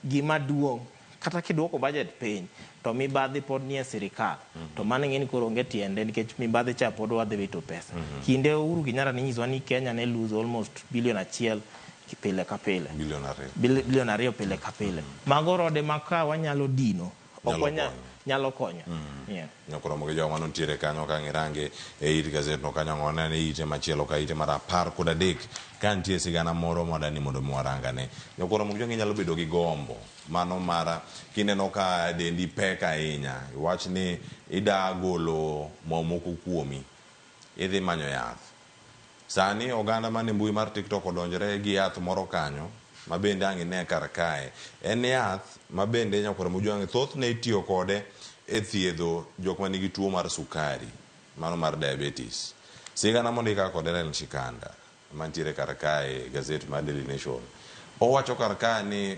Speaker 2: gima duong' kata kiduoko budget piny to mibadhi pod nie sirikal, to mano ing'e ni koro onge tiende, nikech mibadhi cha pod wadhi wito pesa. Kinde Uhuru Kenyatta ninyisowa ni Kenya ne lose almost bilion 1 pile ka pile.
Speaker 1: Bilion 2.
Speaker 2: Bilion 2 pile ka pile. Mago rode ma ka wanyalo dino ok
Speaker 1: Nyalo
Speaker 2: wanya
Speaker 1: konyo.
Speaker 2: Nyalo konyo, yeah.
Speaker 1: Nyakoromo gi jogo manontiere kanyo ka ng'irange e it gazet no kanyo ng'one e ite machielo ka ite mar 13 ka nitie sigana moro mwadani mondo mi warangane. Nyakoromo gi jogo inyalo bedo gi gombo mano mara kineno ka dendi pek ahinya, iwach ni ida golo mo moko kuomi, idhi manyo yath. Sani oganda man e mbui mar TikTok odonjore gi yath moro kanyo ma bende ang' ine kar kae. En yath ma bende nyakwar Mojwang' thothne itiyo kode e thiedho jok manigi tuo mar sukari, mano mar diabetes. Sigana mondik kaka kod Ellen Shikanda mantiere kar kae e gazet mar Daily Nation. Owacho kar kae ni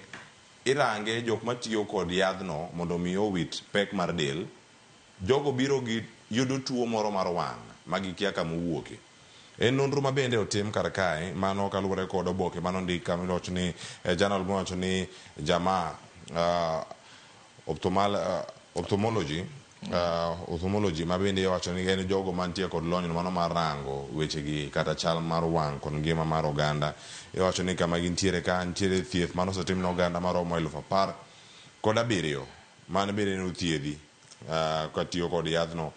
Speaker 1: irange jok matiyo kod yadhno mondo mi owit pek mar del, jogo biro gi yudo tuo moro mar wang' ma gikia kama owuoke. En nonro ma bende otim kar kae, mano kaluwore kod oboke manondik kama iwacho ni journal mowacho ni JAMA ophthalmology ma bende iwacho ni en jogo mantie kod lony mano mar rango weche gi kata chal mar wang' kod ngima mar oganda. Iwacho ni kama gintiere ka nitiere thieth mano osetim ne oganda maromo 17,000 mano bende nothiedhi katiyo kod yadhno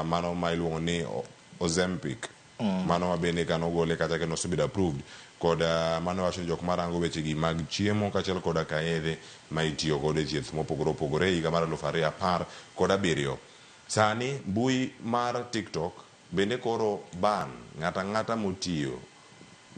Speaker 1: mano ma iluongo ni Ozempic. Mano ma bende kanogole kata kendo osebedo approved kod mano wacho ni jok marango weche gi mag chiemo kaachiel koda ka yedhe ma itiyo godo e thieth mopogore opogore e higa mar 2017. Sani mbui mar TikTok bende koro ban ng'ata ang'ata motiyo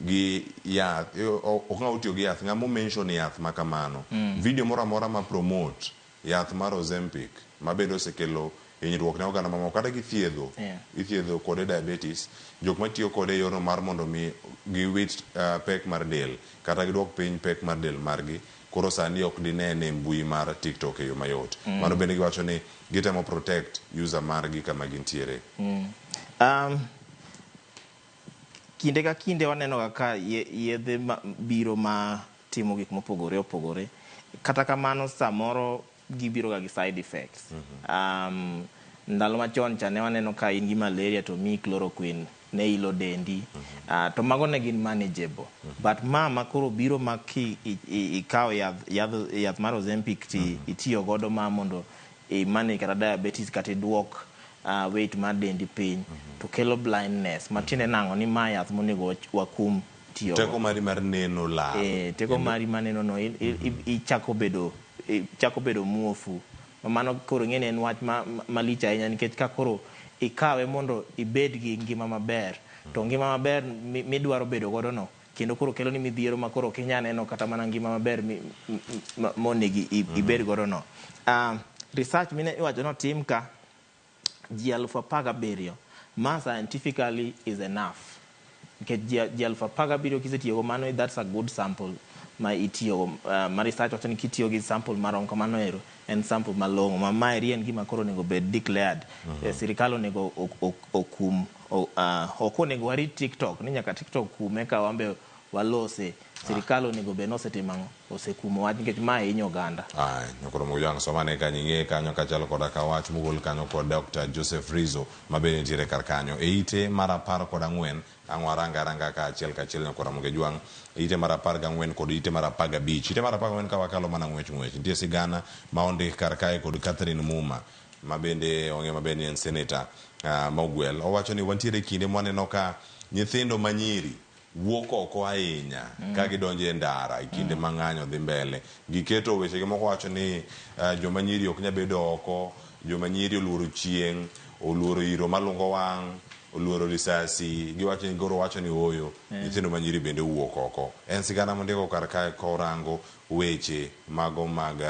Speaker 1: gi yath, ok ng'ama otiyo gi yath, ng'ama mention yath ma kamano. Video moro amora ma promote yath mar Ozempic ma bende osekelo hinyruok ne oganda mamoko kata githiedho ithiedho kode diabetes, jok matiyo kode e yorno mar mondo mi giwit pek mar del kata giduok piny pek mar del margi koro sani ok dinene e mbui mar TikTok e yo mayot. Mano bende giwacho ni gitemo protect user margi kama gintiere.
Speaker 2: Kinde ka kinde waneno kaka yedhe biro ma timo gik mopogore opogore. Kata kamano samoro gibiro ga gi side effects. Ndalo machon cha ne waneno ka in gi malaria to miyi chloroquine ne ilo dendi. To mago ne gin manageable. But ma koro biro ma ki ikawo yath mar Ozempic ti itiyo godo ma mondo i manage kata diabetes kata iduok weight mar dendi piny to kelo blindness. Matiende nang'o ni ma yath monego wakum tiyo
Speaker 1: go. Teko mari mar neno lal.
Speaker 2: Teko mari mar neno no ichako bedo muofu. Mano koro ing'e ni en wach malich ahinya nikech ka koro ikawe mondo ibed gi ngima maber to ngima maber midwaro bedo godo no kendo koro kelo ni midhiero ma koro ok inyal neno kata mana ngima maber monego ibed godo no. Research mine iwacho notim ka ji 17,000 ma scientifically is enough nikech ji 17,000 kisetiyogo mano, that's a good sample ma itiyogo. Ma research wacho ni kitiyo gi sample marom kamano ero en sample malong'o ma maeri en gima koro onego bed declared. Sirikal onego okum, ok onego warit TikTok ni nyaka TikTok kume ka wambe walose. Sirikal onego bed nosetimo ang'o, osekumo wach nikech ma hinyo oganda.
Speaker 1: Ai, nyokoro Mojwang' somane kanyo ing'e kanyo kachalo koda ka wach mogol kanyo kod Dr. Joseph Rizzo ma bende nitiere kar kanyo e ite mar 14. Ang' waranga aranga ka achiel kachiel, nyakoro Mojwang', e ite mar 14 kod ite mar 15. Ite mar 14 ka wakalo mana ng'wech ng'wech, nitie sigana ma ondik kar kae kod Catherine Muma ma bende ong'e maber ni en senator mogwel. Owacho ni wantiere kinde mwaneno ka nyithindo manyiri wuok oko ahinya ka gidonjo e ndara e kinde ma ng'anyo dhi mbele. Giketo weche gi moko wacho ni joma nyiri ok nyal bedo oko, joma nyiri oluoro chieng', oluoro iro malungo wang', oluoro risasi. Giwacho ni goro wacho ni ooyo, nyithindo manyiri bende owuok oko. En sigana mondiko kar kae korango weche mago mag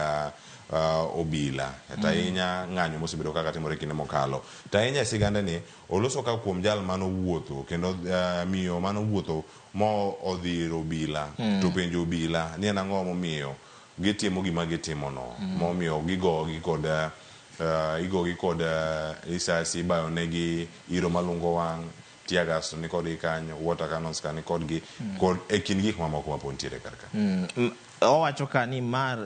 Speaker 1: obila to ahinya ng'anyo mosebedo kaka timore kinde mokalo. To ahinya e sigandani oloso ka kuom jal manowuotho kendo miyo manowuotho mo odhi ir obila to penjo obila ni en ang'o momiyo gitimo gima gitimono, momiyo gigogi kod igogi kod risasi, ibayo negi iro malungo wang', tear gas to ni kodgi kanyo, water cannons ka ni kodgi, kod e kind gik mamoko ma pod nitiere kar ka.
Speaker 2: Owacho ka ni mar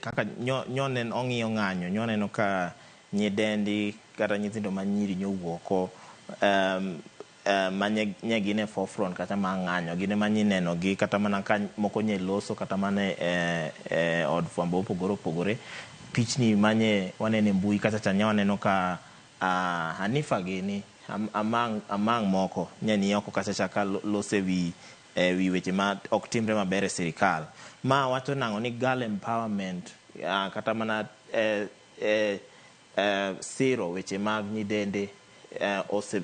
Speaker 2: kaka nyonen ong'iyo ng'anyo, nyoneno ka nyidendi kata nyithindo manyiri nyowuok ma nye gin e forefront kata ma ng'anyo, gin ema nyineno gi kata mana ka moko nye loso kata mana e od fwambo mopogore opogore. Pichni manye waneno e mbui kacha cha nye waneno ka Hanifa gini among moko nye ni oko kacha cha ka loso e wi weche ma ok timre maber e sirikal. Ma wacho nang'o ni girl empowerment, kata mana siro weche mag nyidende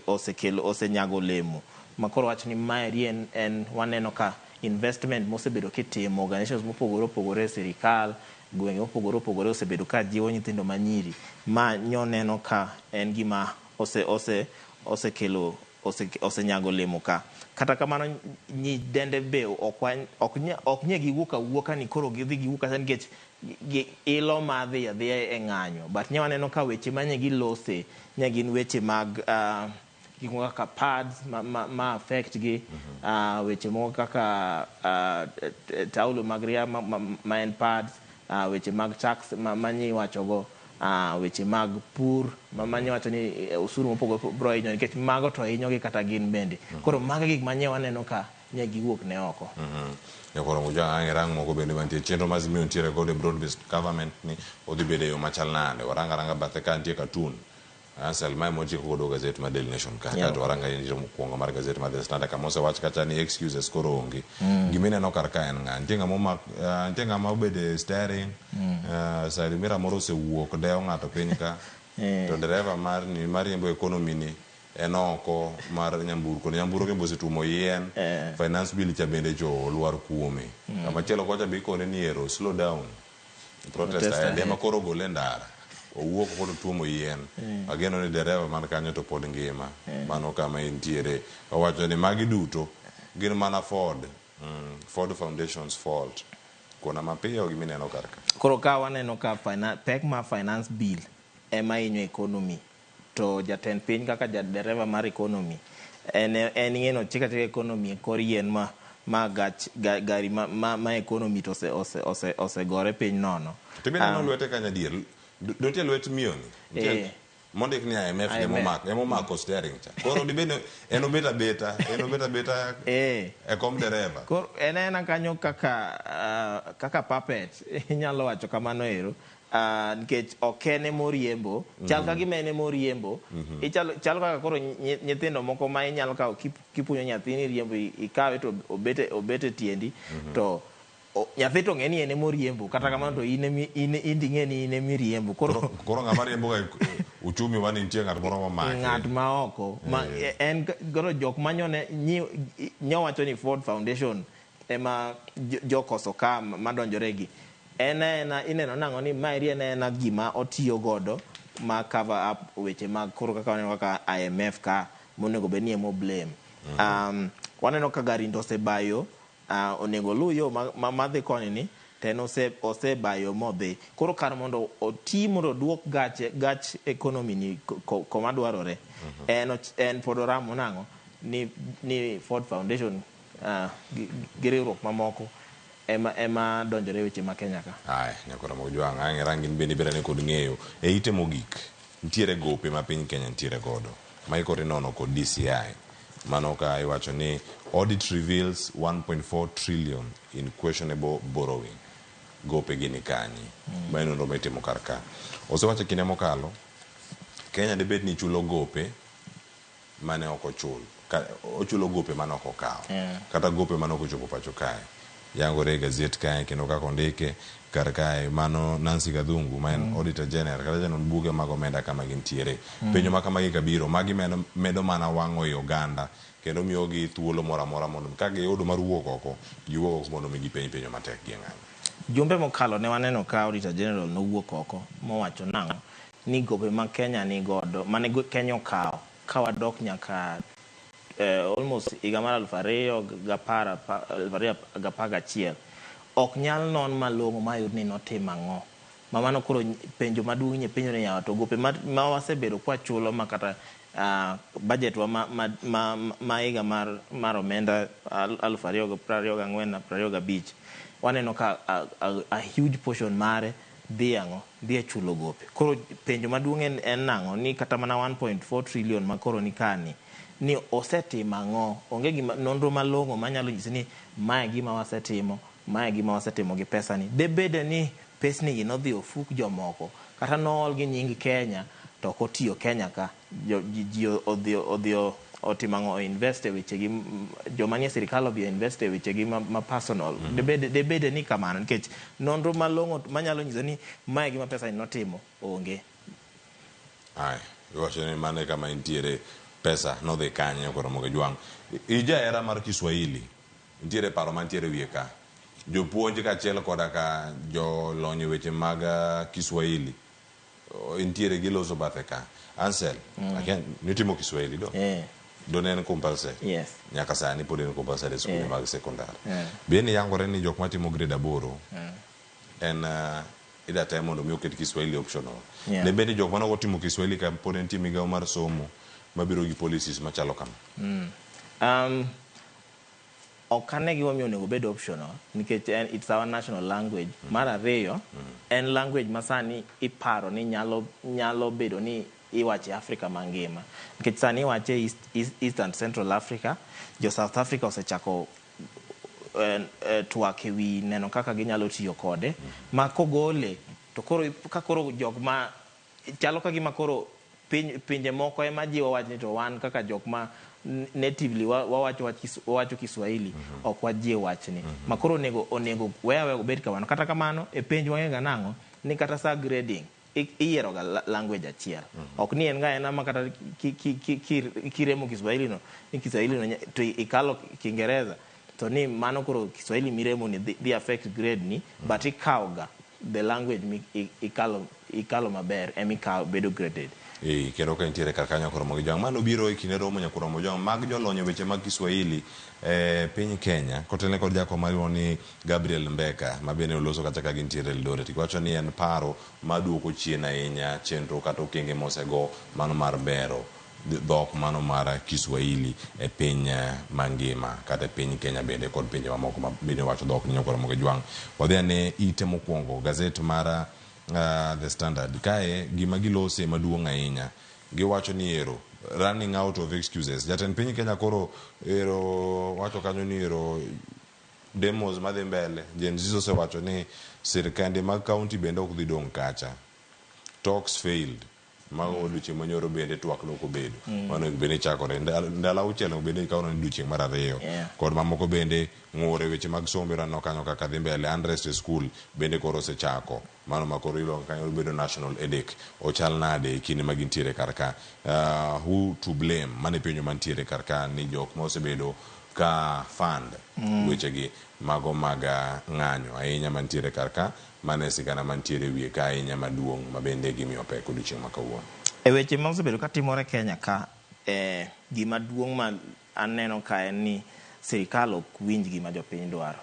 Speaker 2: osekelo osenyago olemo ma koro wach ni maeri en waneno ka investment mosebedo kitimo, organizations mopogore opogore e sirikal, gwenge mopogore opogore osebedo ka jiwo nyithindo manyiri ma nyoneno ka en gima ose ose osekelo osenyago olemo ka. Kata kamano nyidende be ok nye giwuok awuoka ni koro gidhi giwuok kata nikech gi ilo mar dhi adhiya e ng'anyo, but nye waneno ka weche manye gilose nye gin weche mag gik moko kaka pads ma affect gi, weche moko kaka taulo mag ria ma en pads, weche mag tax ma nyiwachogo, weche mag pur ma nyiwacho ni osuru mopogore bro hinyo nikech mago to hinyogi kata gin bende. Koro mago e gik ma nye waneno ka nye giwuok ne oko.
Speaker 1: Nyakoro Mojwang' ang' irang moko bende mantie chenro ma Azimio nitiere godo e broad based government ni odhi bedo e yo machal nade. Warang aranga bathe ka nitie cartoon. Ansel mae mochiko godo gazet mar Daily Nation ka. Kato waranga nitiere mokwongo mar gazet mar The Standard kama osewach kacha ni excuses koro onge. Gimineno kar ka en ng'a? Nitie ng'ama omak, nitie ng'ama obedo e steering. Side mirror moro osewuok dewo ng'ato piny ka. To dereva mar ni mariembo economy ni en oko mar nyamburko. Nyamburko bende osetuomo yien. Finance bill cha bende cho olwar kuome. Kamachielo kocha be ikone ni ero slow down. Protest
Speaker 2: Protest
Speaker 1: ahead. Ema koro ogole e ndara. Owuok koro tuomo yien. Ageno ni dereva man kanyo to pod ngima. Mano kama entiere. Owacho ni magi duto gin mana Ford. Ford Foundation's fault. Kona mapiyo gimineno kar ka.
Speaker 2: Koro ka waneno ka pek mar finance bill ema hinyo economy, to jatend piny kaka jadereva mar economy en ing'eno chika chika economy e kor yien ma gach gari ma economy to osegore piny nono.
Speaker 1: To mineno lwete kanyo adier. Nitie lwet miyo ni. Nitie mondik ni IMF ni
Speaker 2: IMF.
Speaker 1: Emomako steering cha. Koro dibed ni en obet abeta, en obet abeta e kom dereva.
Speaker 2: Koro en aena kanyo kaka puppet, inyalo wacho kamano ero, nikech ok en emoriembo, chal ka gima en emoriembo. Ichalo chal kaka koro nyithindo moko ma inyalo kawo kipuonjo nyathini riembo, ikawe to obete tiendi to Nyathi to ng'e ni en emoriembo, kata kamano to in emi- in in ting'e ni in emiriembo. Koro
Speaker 1: Koro ng'ama riembo ga uchumi wa ni nitie ng'at moro mamake.
Speaker 2: Ng'at ma oko ma en koro jok manyone nyowacho ni Ford Foundation ema jokoso ka madonjore gi en aena ineno nang'o ni maeri en aena gima otiyo godo ma cover up weche mag koro kaka waneno kaka IMF ka monego bed ni emo blame. Waneno ka Garindo osebayo onego oluw yo madhi koni ni to en osebayo modhi. Koro kar mondo oti mondo oduok gach economy ni koma dwarore, en pod oramo nang'o ni Ford Foundation gi riwruok mamoko ema donjore e weche ma Kenya ka.
Speaker 1: Aya, nyakora Mojwang', ang' irang in bende ibedane kod ng'eyo. E ite mogik, nitiere gope ma piny Kenya nitiere godo, ma ikoro inono kod DCI. Mano ka iwacho ni audit reveals 1.4 trillion in questionable borrowing. Gope gi ni kanye? Ma en nonro ma itimo kar ka. Osewacho e kinde mokalo, Kenya dibed ni chulo gope mane ok ochul. Ochulo gope mane ok okawo. Kata gope mane ok ochopo pacho kae. Yangore e gazet kae kendo kaka ondike kar kae mano Nancy Gathungu ma en Auditor General kata janon buge mag omenda kama gintiere. Penjo ma kamagi kabiro magi medo mana wang'o i oganda kendo miyogi thuolo moro amora mondo ka giyudo mar wuok oko giwuok oko mondo mi gipenj penjo matek gi e ng'anyo.
Speaker 2: Jumbe mokalo ne waneno ka Auditor General nowuok oko mowacho nang'o ni gope ma Kenya ni godo mane Kenya okawo ka wadok nyaka almost higa mar 2010, 2011 ok nyal non malong'o mayud ni notimo ang'o. Ma mano koro penjo maduong' nye penjo ni yawa to gope ma wasebedo kwachulo ma kata budget wa ma higa mar omenda 2024 25 waneno ka a huge portion mare dhi ang'o dhi e chulo gope. Koro penjo maduong' en nang'o ni kata mana 1.4 trillion ma koro ni kani ni osetimo ang'o. Onge gima nonro malong'o manyalo nyisi ni mae gima wasetimo, mae gima wasetimo gi pesa ni. Debede ni pesni gi nodhi ofuk jomoko kata nool gi nying Kenya to ok otiyo Kenya ka ji odhi otimo ang'o, invest e weche gi joma nie sirikal odhi invest e weche gi ma personal. Debede ni kamano nikech nonro malong'o manyalo nyiso ni mae gima pesa ni notimo onge.
Speaker 1: Aya, iwacho ni mano e kama nitiere pesa nodhi kanye koro Ramogi Jwang'. Ijahera mar Kiswahili, nitiere paro mantiere wiye ka. Jopuonj kaachiel koda ka jolony e weche mag Kiswahili nitiere giloso bathe ka. Ansel, akia nitimo Kiswahili do?
Speaker 2: Yeah.
Speaker 1: Do ne en compulsory?
Speaker 2: Yes.
Speaker 1: Nyaka sani pod en compulsory e skunde mag sekondar.
Speaker 2: Bende
Speaker 1: yangore ni jok matimo grade 8 en ida tem mondo mi oket Kiswahili optional. Ne bende jok mane ok otimo Kiswahili ka pod nitie migawo mar somo mabiro gi policies machalo kama.
Speaker 2: Ok ane gimomiyo onego obed optional nikech en it's our national language. Mar ariyo, en language ma sani iparo ni nyalo bedo ni iwache Afrika mangima. Nikech sani iwache East and Central Africa, jo South Africa osechako twak ewi neno kaka ginyalo tiyo kode. Ma kogole to koro ka koro jok ma chalo ka gima koro pinje moko ema jiwo wach ni to wan kaka jok ma natively wawacho Kiswahili ok wajie wachni. Ma koro onego weya obed kamano. Kata kamano e penj wang'e ga nang'o ni kata sa grading iyiero ga language achiel. Ok ni en ga ena ma kata kiremo Kiswahili no ni Kiswahili no to ikalo Kiingereza to ni mano koro Kiswahili miremo ni dhi affect grade ni, but ikawo ga the language mi ikalo maber ema ikawo bedo graded.
Speaker 1: Kendo ka nitiere kar kanyo koro Ramogi Jwang'. Mano biro e kinde romo nyakoro Ramogi Jwang' mag jolony e weche mag Kiswahili e piny Kenya kotelne kod jakom mar ni Gabriel Mbeka ma bende oloso kata ka gintiere Eldoret. Giwacho ni en paro maduoko chien ahinya chenro kata okenge mosego mano mar bero dhok mano mar Kiswahili e piny mangima kata e piny Kenya bende kod pinje mamoko ma bende wacho dhok ni nyakoro Ramogi Jwang'. Wadhi ane ite mokwongo gazet mar The Standard. Kae gima gilose maduong' ahinya giwacho ni ero running out of excuses. Jatend piny Kenya koro ero wacho kanyo ni ero demos madhi mbele. Gen Z osewacho ni sirkande mag county bende ok dhi dong' kacha. Talks failed. Mago odiochieng' manyoro bende twak nok obedo. Mano bende chakore. Ndalo auchiel bende ikawo ni odiochieng' mar ariyo. Kod mamoko bende ng'ur e weche mag somo biro aneno kanyo kaka dhi mbele. Unrest e school bende koro osechako. Mano ma koro iluongo kanyo bedo national headache. Ochal nade e kinde ma gintiere kar ka. Who to blame? Mano e penjo mantiere kar ka ni jok ma osebedo ka fund wechegi mago mag ng'anyo ahinya mantiere kar ka. Mano e sigana mantiere e wiye ka ahinya maduong' ma bende gimiyo pek odiochieng' ma kawuono.
Speaker 2: E weche ma osebedo ka timore Kenya ka, gima duong' ma aneno ka en ni sirikal ok winj gima jopiny dwaro.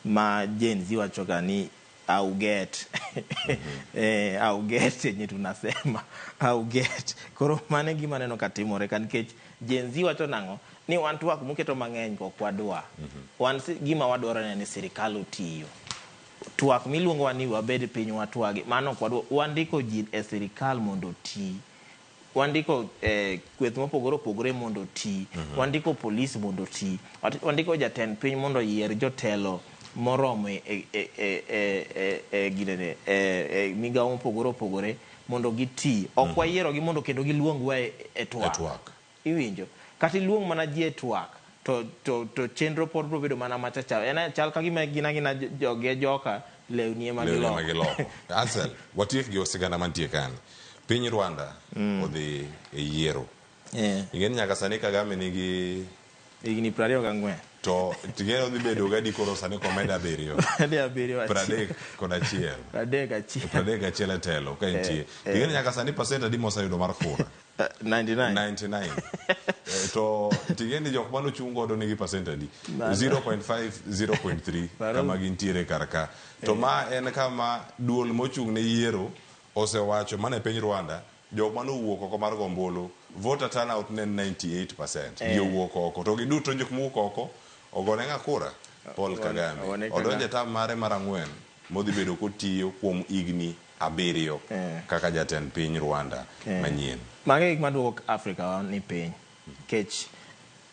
Speaker 2: Ma Gen Z wacho ga ni hauget. Hauget yenye tunasema. Hauget. Koro mano e gima aneno ka timore ka nikech Gen Z wacho nang'o? Ni wan twak muketo mang'eny go ok wadwa. Wan gima wadwaro en ni sirikal otiyo. Twak miluongowa ni wabed piny watwagi, mano ok wadwa. Wandiko ji e sirikal mondo oti. Wandiko kweth mopogore opogore mondo oti. Wandiko polis mondo oti. Wandiko jatend piny mondo oyier jotelo moromo e migawo mopogore opogore mondo giti. Ok wayierogi mondo kendo giluongwa e twak.
Speaker 1: E twak.
Speaker 2: Iwinjo? Kata iluong mana ji e twak, to chenro pod biro bedo mana machacha. En chal ka gima gin agina jogi joka lewni ema
Speaker 1: Lewni ema
Speaker 2: giloko.
Speaker 1: giloko. Ansel, watiek gi sigana mantie kani. Piny Rwanda odhi e yiero. Ing'e ni nyaka sani Kagame nigi
Speaker 2: higni 24.
Speaker 1: To ting'e odhi bedo gadi koro sani komed abiriyo.
Speaker 2: 71.
Speaker 1: 31.
Speaker 2: 31.
Speaker 1: 31 e telo ka entie. Ing'e ni nyaka sani pasent adi moseyudo mar kura?
Speaker 2: 99.
Speaker 1: 99. To ting'e ni jok manochung' godo nigi pasent adi? 0.5, 0.3 kama gintiere kar ka. To ma en kama duol mochung' ne yiero osewacho mana e piny Rwanda, jok manowuok oko mar go ombulu, voter turnout ne en 98%. Ji owuok oko. To giduto jok mowuok oko ogone ng'a kura? Paul Kagame.
Speaker 2: Ogone
Speaker 1: Odonjo e
Speaker 2: Kagame.
Speaker 1: tam mare mar ang'wen modhi bedo kotiyo kuom higni abiriyo kaka jatend piny Rwanda manyien.
Speaker 2: Mago e gik maduoko Afrika wa ni piny. Nikech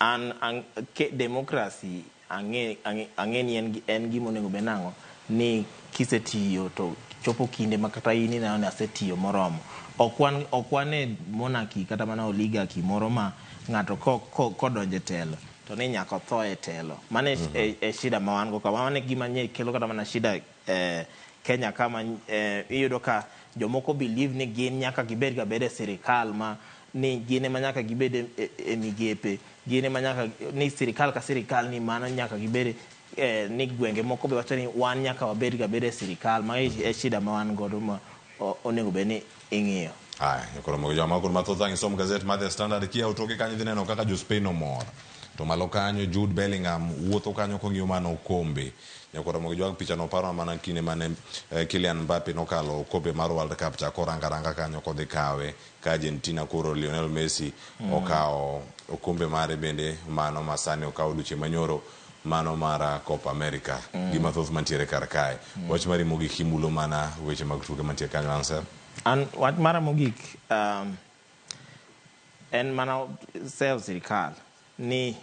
Speaker 2: an democracy ang'e ni en gima onego bed nang'o ni kisetiyo to chopo kinde ma kata in ineno ni asetiyo moromo. Ok wan e monarchy kata mana oligarchy moro ma ng'ato kodonjo e telo to ni nyaka otho e telo. Mano e shida ma wan go ka. Mano e gima nye kelo kata mana shida Kenya kama iyudo ka jomoko believe ni gin nyaka gibed ga bed e sirikal ma ni gin ema nyaka gibed e migepe, gin ema nyaka ni sirikal ka sirikal ni mano nyaka gibed ni gwenge moko be wacho ni wan nyaka wabed ga bed e sirikal. Ma e shida ma wan godo ma onego bed ni ing'iyo.
Speaker 1: Aya, koro mogo joma koro mathoth ang' isom gazet mar The Standard kia otoke kanyo idhi neno kaka jo Spain omor. To malo kanyo Jude Bellingham wuotho kanyo kong'iyo mana okombe. Nyakoro mogo jwang' picha no paro mana kinde mane Kylian Mbappe nokalo okombe mar World Cup cha koranga ranga kanyo kodhi kawe ka Argentina koro Lionel Messi okawo okombe mare bende mano masani okawo odiochieng' manyoro mano mar Copa America. Gima thoth mantiere kar kae. Wach mari mogik imulo mana weche mag tuke mantie kanyo Ansel.
Speaker 2: An wach mara mogik en mana seyo sirikal ni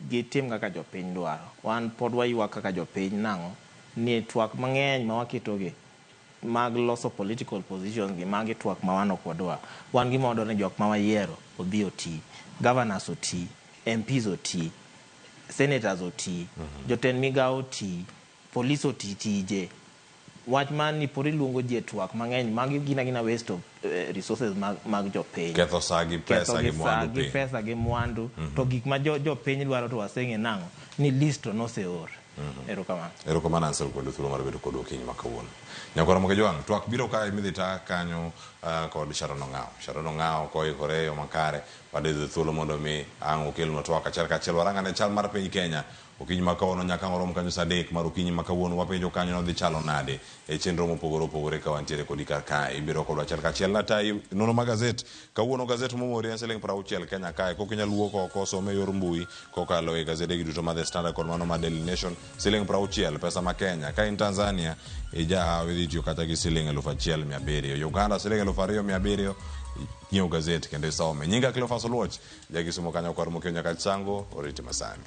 Speaker 2: gitim kaka jopiny dwaro. Wan pod waywak kaka jopiny nang'o ni twak mang'eny ma waketogi mag loso political positions gi magi twak ma wan ok wadwar. Wan gima wadwaro ni jok ma wayiero odhi oti, governors oti, MPs oti, senators oti, jotend migawo oti, police oti tije. Wach mar ni pod iluongo ji e twak mang'eny, magi gin agina waste of resources mag jopiny.
Speaker 1: Ketho saa gi pesa gi mwandu
Speaker 2: gi
Speaker 1: piny.
Speaker 2: Pesa gi mwandu. To gik ma jopiny dwaro to waseng'e nang'o ni list to noseor. Erokamano.
Speaker 1: Erokamano Ansel kuom thuolo mar bedo kodwa okinyi ma kawuono. Nyakwara Moge Jwang', twak biro kae midhi ta kanyo kod Sharon Ong'awo. Sharon Ong'awo koikore e yo makare, wadhi thuolo mondo mi ang' okelnwa twak achiel kachiel. Warang'ane chal mar piny Kenya. Okinyi ma kawuono nyaka ang' orom kanyo saa 3 mar okinyi ma kawuono wapenjo kanyo nodhi chalo nade e chenro mopogore opogore ka wantiere kodi kar kae. Ibiro kodwa achiel kachiel natayi nono ma gazet. Kawuono gazet momori en siling 60 Kenya kae. Kok inyal wuok oko some e yor mbui kokalo e gazede gi duto ma The Standard kod mano ma Daily Nation. Siling 60 pesa ma Kenya. Ka in Tanzania ijahawi idhi tiyo kata gi siling 1700. Uganda siling 2700. Nyiew gazet kendo isome. Nyinga Cleophas Oluoch, jakisumo kanyo kwar mokeo nyaka Chango, oriti masani.